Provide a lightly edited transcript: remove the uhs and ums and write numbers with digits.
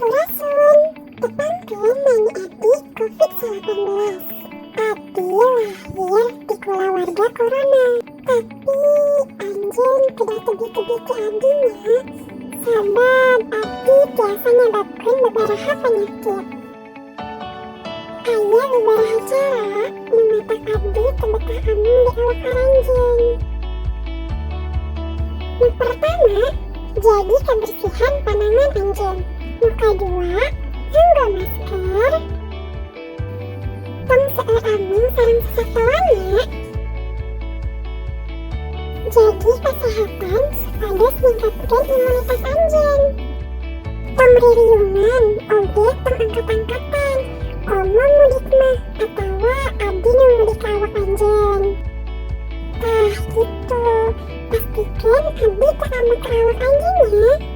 Sampurasun. Tepangkeun nami abdi Covid-19. Abdi lahir ti kulawarga corona. Tapi anjeun kedah tebih-tebih ti abdi nya, sabab abdi tiasa nyababkeun babaraha penyakit. Aya babaraha cara nu matak abdi teu betah ameng di awak aranjeun. Nu pertama, jagi kebersihan panangan anjeun. Nu kadua, nganggo masker. Tong seueur ameng sareng sasatoan nya. Jagi kesehatan supados ningkatkeun imunitas anjeun. Tong ririungan oge tong angkat-angkatan, komo mudik mah atawa abdi nu mudik ka awak anjeun. Tah, kitu. Pastikeun abdi teu ameng ka awak anjeun nya.